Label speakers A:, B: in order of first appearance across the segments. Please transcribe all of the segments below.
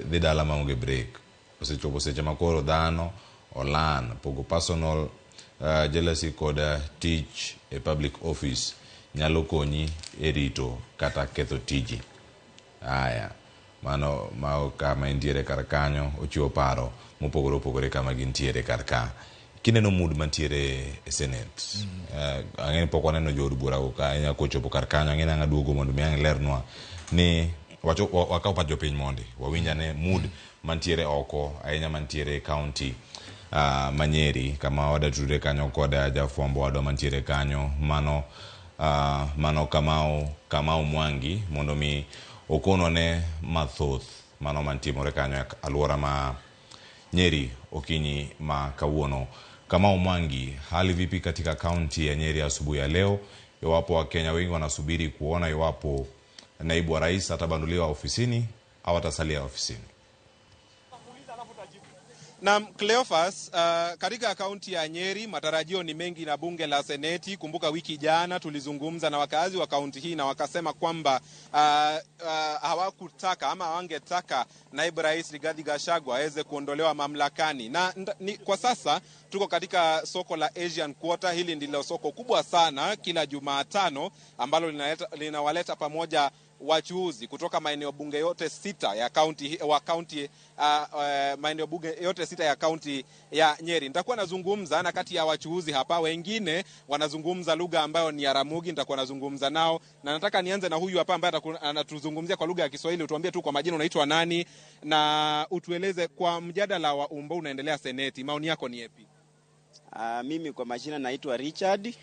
A: dhi dala maonge break. Osechopo seche ma koro dhano olan pogo personal jealousy kod tich e public office nyalo konyi e rito kata ketho tiji. Aya, mano ma kama intiere kar kanyo ochiwo paro mopogore opogore kama gintiere kar ka. Kineno mood mantiere e Senate, ang'e ni pok waneno jood bura go ka ahinya kochopo kar kanyo, ang'e ni ang' aduogo mondo mi ang' ilernwa ni wacho wakaw pach jopiny mondi wawinj ane mood mantiere oko ahinya mantiere e county ma Nyeri kama wadatudre kanyo kod jafwambo wadwa mantiere kanyo mano mano Kamau Mwangi mondo mi okonwa ne mathoth mano mantimore kanyo e alwora ma Nyeri okinyi ma kawuono. Kamau Mwangi, hali vipi katika kaunti ya Nyeri asubuhi ya leo? Iwapo Wakenya wengi wanasubiri kuona iwapo naibu wa rais atabanduliwa ofisini au atasalia ofisini.
B: Naam, Cleophas, katika kaunti ya Nyeri matarajio ni mengi na bunge la Seneti. Kumbuka wiki jana tulizungumza na wakazi wa kaunti hii na wakasema kwamba hawakutaka ama hawangetaka naibu rais Rigathi Gachagua aweze kuondolewa mamlakani. Na kwa sasa tuko katika soko la Asian Quarter. Hili ndilo soko kubwa sana kila Jumatano ambalo linawaleta pamoja wachuuzi kutoka maeneo bunge yote sita ya kaunti wa kaunti maeneo bunge yote sita ya kaunti ya Nyeri. Nitakuwa nazungumza na kati ya wachuuzi hapa, wengine wanazungumza lugha ambayo ni ya Ramogi, nitakuwa nazungumza nao, na nataka nianze na huyu hapa ambaye anatuzungumzia kwa lugha ya Kiswahili. Utuambie tu kwa majina unaitwa nani na utueleze kwa mjadala wa umbo unaendelea Seneti, maoni yako ni yapi?
C: Mimi kwa majina naitwa Richard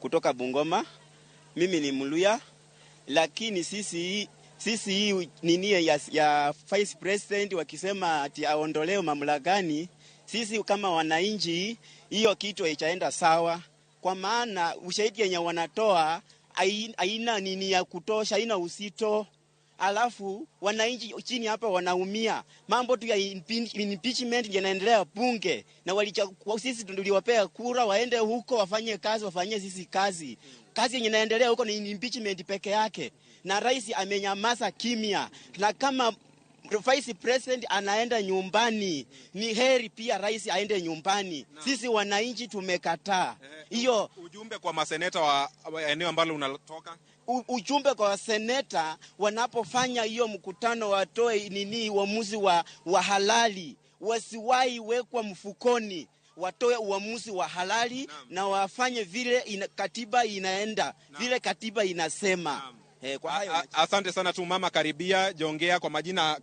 C: kutoka Bungoma. Mimi ni Mluya, lakini sisi hii nini ya Vice President wakisema ati aondolewe mamlakani, sisi kama wananchi hiyo kitu haichaenda sawa, kwa maana ushahidi yenye wanatoa haina nini ya kutosha, haina uzito. Alafu wananchi chini hapa wanaumia. Mambo tu ya impeachment yanaendelea bunge, na sisi tuliwapea kura waende huko wafanye kazi, wafanyie sisi kazi. Kazi yenye inaendelea huko ni impeachment peke yake, na rais amenyamaza kimya. Na kama Vice President anaenda nyumbani, ni heri pia rais aende nyumbani. Sisi wananchi tumekataa hiyo.
B: Ujumbe kwa maseneta wa eneo ambalo unatoka?
C: Ujumbe kwa seneta, wanapofanya hiyo mkutano watoe nini uamuzi wa halali, wasiwahi wekwa mfukoni, watoe uamuzi wa halali na wafanye vile katiba inaenda, vile katiba inasema. Kwa hayo
B: asante sana tu mama, karibia jongea kwa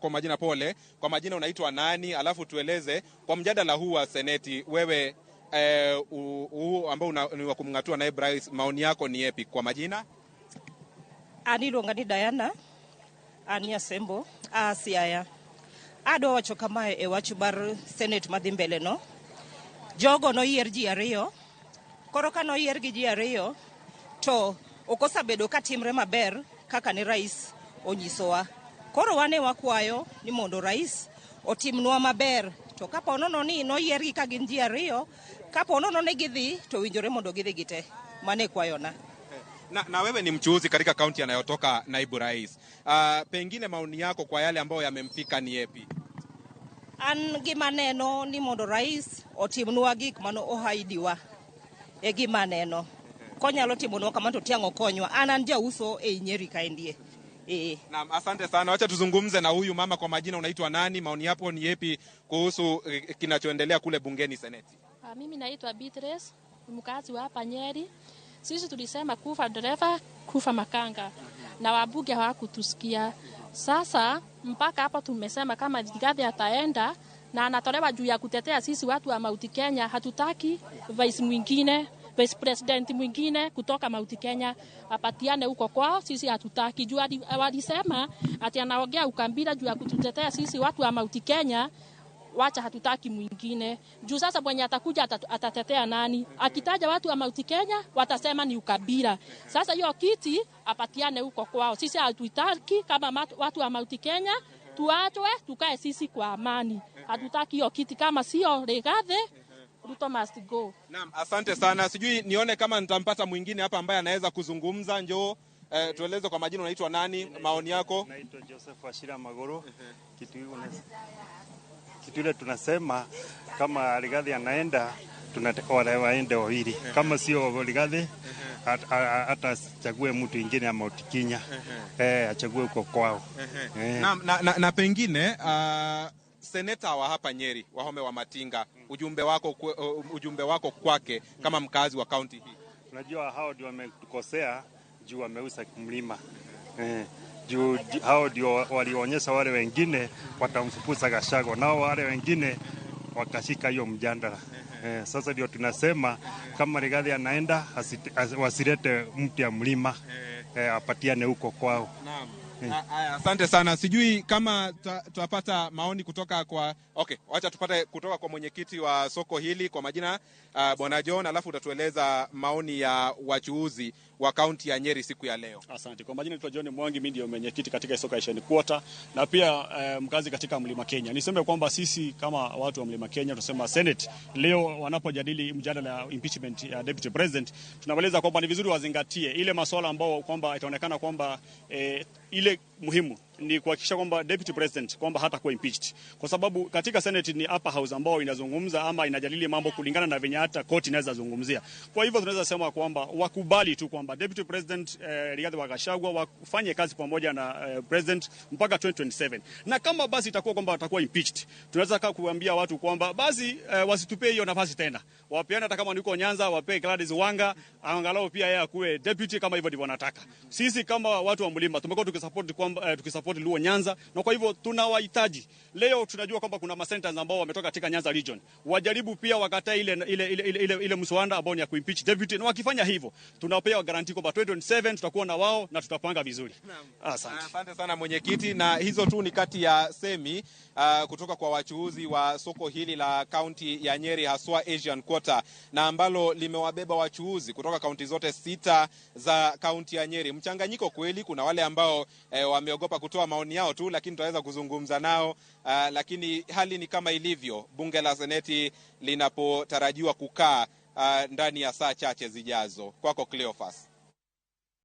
B: majina pole. Kwa majina unaitwa nani? Alafu tueleze kwa mjadala huu wa Seneti wewe huu ambao ni wa kumngatua naibu rais, maoni yako ni yapi kwa majina?
D: An iluonga ni Diana, an Nyasembo, a Siaya. Adwa wacho kamae e wach mar Senate madhi mbele no. Jogo noyier ji ariyo, koro ka noyier gi ji ariyo, to ok osebedo ka timre maber kaka ne rais onyisowa. Koro wane wakwayo ni mondo rais otimnwa maber, to kapo nono ni noyiergi ka gin ji ariyo, kapo nono ni gidhi, to winjore mondo gidhi gite. Mano e kwayona.
B: Na wewe ni mchuuzi katika kaunti anayotoka naibu rais. Pengine maoni yako kwa yale ambayo yamemfika ni yepi?
D: An gima neno ni mondo rais otimnwa gik mano ohaidiwa. E gima neno. Konyalo timonwa kamano to tiang' okonywa. An jauso ei Nyeri kaendie.
B: Naam, asante sana. Wacha tuzungumze na huyu mama. Kwa majina unaitwa nani? Maoni yako ni yepi kuhusu kinachoendelea kule bungeni Seneti?
E: Mimi naitwa Beatrice, mkazi wa hapa Nyeri. Sisi tulisema kufa dereva, kufa makanga, na wabunge hawakutusikia. Sasa mpaka hapo tumesema kama Rigathi ataenda na anatolewa juu ya kutetea sisi watu wa Mount Kenya, hatutaki vice mwingine, vice president mwingine kutoka Mount Kenya apatiane huko kwao. Sisi hatutaki juu walisema ati anaongea ukabila juu ya kututetea sisi watu wa Mount Kenya. Wacha, hatutaki mwingine. Juu sasa mwenye atakuja atatetea nani? Akitaja watu wa Mount Kenya watasema ni ukabila. Sasa hiyo kiti apatiane huko kwao. Sisi hatuitaki kama watu wa Mount Kenya, tuachwe tukae sisi kwa amani. Hatutaki hiyo kiti kama sio Rigathi. Ruto must go.
B: Naam, asante sana. Sijui nione kama nitampata mwingine hapa ambaye anaweza kuzungumza. Njoo. Tueleze kwa majina, unaitwa nani, maoni yako?
F: Naitwa Joseph Wachira Magoro. Kitu ile tunasema kama Rigathi anaenda, tunataka wale waende wawili. Kama sio Rigathi, hata achague mtu ingine ama Mount Kenya, achague huko kwao.
B: Na pengine seneta wa hapa Nyeri, Wahome Wamatinga, ujumbe wako kwake kama mkazi wa kaunti hii?
F: Unajua hao ndio wametukosea juu wameuza mlima, juu hao ndio walionyesha wale wengine watamfukuza Gachagua, nao wale wengine wakashika hiyo mjadala. Sasa ndio tunasema kama Rigathi anaenda, wasilete mtu ya mlima, apatiane huko kwao.
B: Naam. Asante sana. Sijui kama tutapata maoni kutoka kwa, okay, wacha tupate kutoka kwa mwenyekiti wa soko hili kwa majina, Bwana John, alafu utatueleza maoni ya wachuuzi wa kaunti ya Nyeri siku ya leo.
G: Asante. Kwa majina naitwa John Mwangi, mimi ndio mwenyekiti katika soko ya Asian Quarter na pia mkazi katika Mlima Kenya. Niseme kwamba sisi kama watu wa Mlima Kenya tunasema Senate leo wanapojadili mjadala ya impeachment ya Deputy President, tunaeleza kwamba ni vizuri wazingatie ile masuala ambao kwamba itaonekana kwamba ile muhimu ni kuhakikisha kwamba Deputy President kwamba hatakuwa impeached, kwa sababu katika Senate ni upper house ambao inazungumza ama inajadili mambo kulingana na venye hata court inaweza zungumzia. Kwa hivyo tunaweza sema kwamba wakubali tu kwamba Deputy President Rigathi wa Gachagua wafanye kazi pamoja na President mpaka 2027, na kama basi itakuwa kwamba watakuwa impeached, tunaweza kaa kuambia watu kwamba basi wasitupie hiyo nafasi tena, wapeane hata kama niko Nyanza, wapee Gladys Wanga angalau pia yeye akuwe deputy kama hivyo ndivyo wanataka. Sisi kama watu wa mlima tumekuwa tukisupport kwamba tukisupport Luo Nyanza, na kwa hivyo tunawahitaji. Leo tunajua kwamba kuna masenators ambao wametoka katika Nyanza region, wajaribu pia wakatae ile mswada ambao ni ya kuimpeach deputy, na wakifanya hivyo tunawapea guarantee kwamba 2027 tutakuwa na wao na tutapanga vizuri. Asante.
B: Asante sana, mwenyekiti, na hizo tu ni kati ya semi kutoka kwa wachuuzi wa soko hili la kaunti ya Nyeri, haswa Asian Quarter, na ambalo limewabeba wachuuzi kutoka kaunti zote sita za kaunti ya Nyeri. Mchanganyiko kweli, kuna wale ambao wameogopa kutoa maoni yao tu, lakini tutaweza kuzungumza nao, lakini hali ni kama ilivyo, bunge la seneti linapotarajiwa kukaa ndani ya saa chache zijazo. Kwako, Cleophas.